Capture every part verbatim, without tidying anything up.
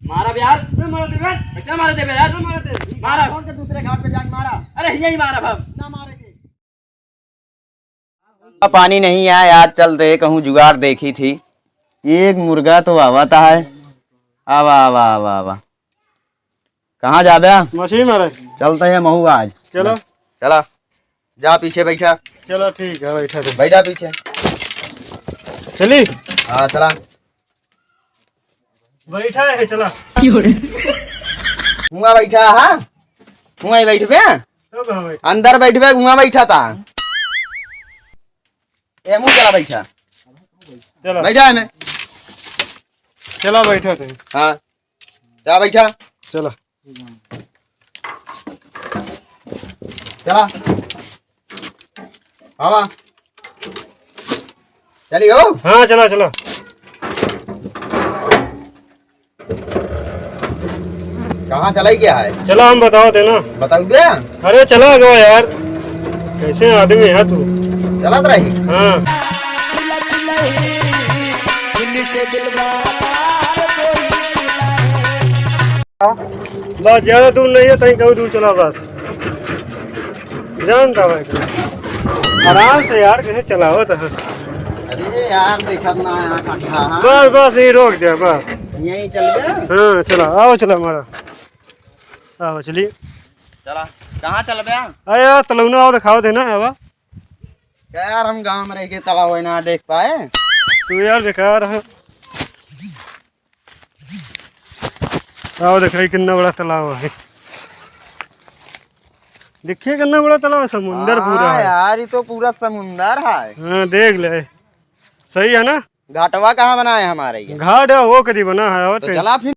मारब यार। ना मारे देबे। कैसे मारे देबे यार? ना मारे देबे। मारब। छोड़ के दूसरे घाट पे जाके मारा। अरे यही मारब हम। ना मारेंगे। पानी नहीं आया, आज चलते कहूँ जुगाड़ देखी थी। एक मुर्गा तो आवता है। आवा, आवा, आवा, आवा। कहाँ जाबे? मछली मारे। चलते हैं महू आज। चलो। चला। जा पीछे बैठा। चलो ठीक है, बैठा थे। बैठा पीछे। चली। हाँ, चला। बैठा है, चला। हुआ बैठा, हाँ? हुआ ही बैठबे? तो कहाँ बैठा? अंदर बैठबे, हुआ बैठा था। ए, मुँह चला बैठा। चला। बैठा है मैं। चला बैठा थे। हाँ। जा बैठा। चला। चला। आवा। चली हो? हाँ, चला, चला। कहाँ चलाई क्या है? चला, हम बताओ थे ना। बताओ दे। अरे चला गवा यार, कैसे आदमी है तू? चलत रही। हाँ। बस ज्यादा दूर नहीं है, कहीं कहूँ दूर चला बस। जानता भाई, आराम से यार, कैसे चलावत है। अरे यार, देखा ना यहाँ खड्डा है। बस, बस, यहीं रोक दे, बस। यहीं चल गया? हाँ, चला, आओ, चला हमारा। आओ, चलिए। चला, कहाँ चल गया? अरे यार, तलौना आओ, दिखाओ देना, आवा। क्या यार, हम गाँव में रह के तलाव है ना देख पाए। तू यार बेकार है। आओ देखा, ये कितना बड़ा तालाब है। देखिए कितना बड़ा तालाब है, समुंदर हाँ पूरा है। यार, ये तो पूरा समुंदर है। हाँ, देख ले, सही है ना? घाटवा कहाँ बना है हमारे ये? घाट है, वो कदी बना है, और तो tension। चला फिर।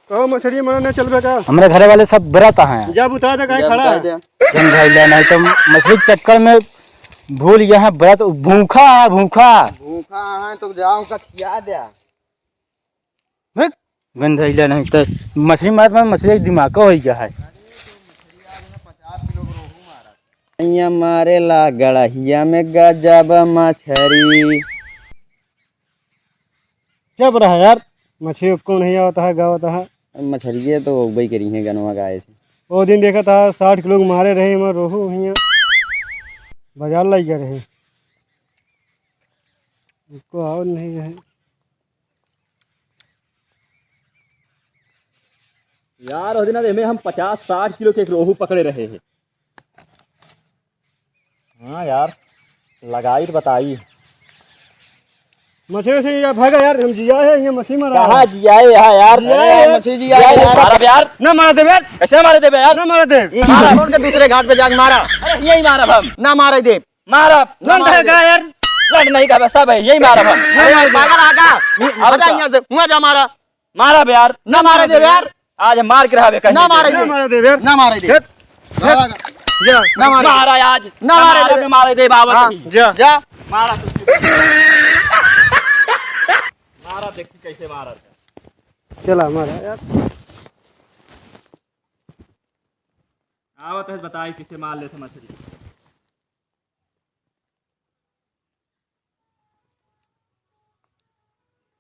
कहो, मछरी मारे ना चलबे का? हमरे घरे वाले सब व्रत हैं। जब उतार दे, काहे जब खड़ा उतार है? दे। जब भाई ले नहीं तो मछली के चक्कर में भूल गया है व्रत, भूखा है, भूखा। भूखा है तो जाओ, उनका खिया दे। हट, गंधैला नहीं तो मछली मारत में मछली के दिमाग का हो गया है। भैया मारेला गड़हिया में गजब मछरी। चुप रहा यार, मछली को नहीं आवता है, गावता है। अब मछरिये तो उगबई करी हैं गनवा गाए से। वो दिन देखा था साठ किलो के मारे रहे, हमारे रोहू हियाँ बाजार लाई गए रहे, उसको और नहीं रहे। यार, उस दिन एमे हम पचास साठ किलो के एक रोहू पकड़े रहे हैं। हाँ यार, लगाई तो बताई। मछली से यार भागा यार, हम जिया है, ये मछली मारा कहाँ है। जिया है यहाँ यार? जिया है। अरे यार, मछली जिया है यार। मारा बे यार। ना मारा देबे यार। कैसे मारे देबे यार? ना मारा देबे। ये मारा। छोड़ के दूसरे घाट पे जाके मारा। अरे यही मारा हम। ना मारे देबे। मारा। ना ना मारे भागा देबे। यार। लड़ नहीं का सब है, यही मारा हम। अरे यार, पागल आगा। ये अब हटा का? यहाँ से, वहाँ जा मारा। मारा बे यार। ना मारे देबे यार। आज मार के रहा बे कहीं ना मारे देबे। ना मारे देबे यार। ना मारे देबे। हट, हट, जा। ना मारे। मारा आज। ना मारे मारा देबे। बे, मारे दे बाबा हाँ, नहीं। जा। जा। मारा तो। मारा देखी कैसे मारा। चला मारा यार। आवत है बताई किसे मार लेते मछली।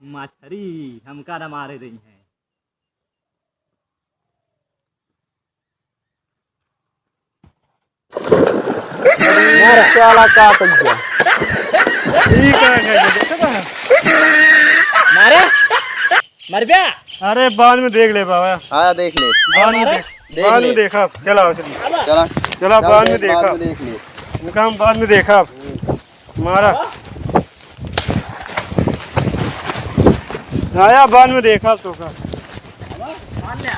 मछरी हमका न मारे देइहैं। साला का कइया। ठीक है, ठीक है, देखो तो। मारे? मर गया? अरे बाद में देख ले बाबा। हाँ, देख ले। बाद में मारे? देख, देख बाद ले। में देखा। चला, चला। चला। चला, चल बाद में देख, बाद देखा। में देख ले। इनका हम बाद में देखा। मारा। आया बाद में देखा तो का। मार ले।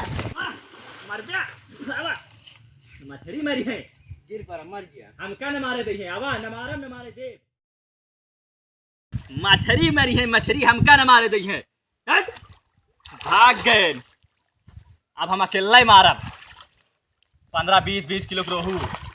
मर जा। साला। मछरी मरी है। गिर पड़ा, मर गया। हमका न मारे देइहैं, आवा, न मारब, न मारे देब। मछरी मरी है, मछरी हमका न मारे देइहैं। हट। भाग गए। अब हम अकेला ही मारब। पन्द्रह, बीस, बीस किलो के रोहू।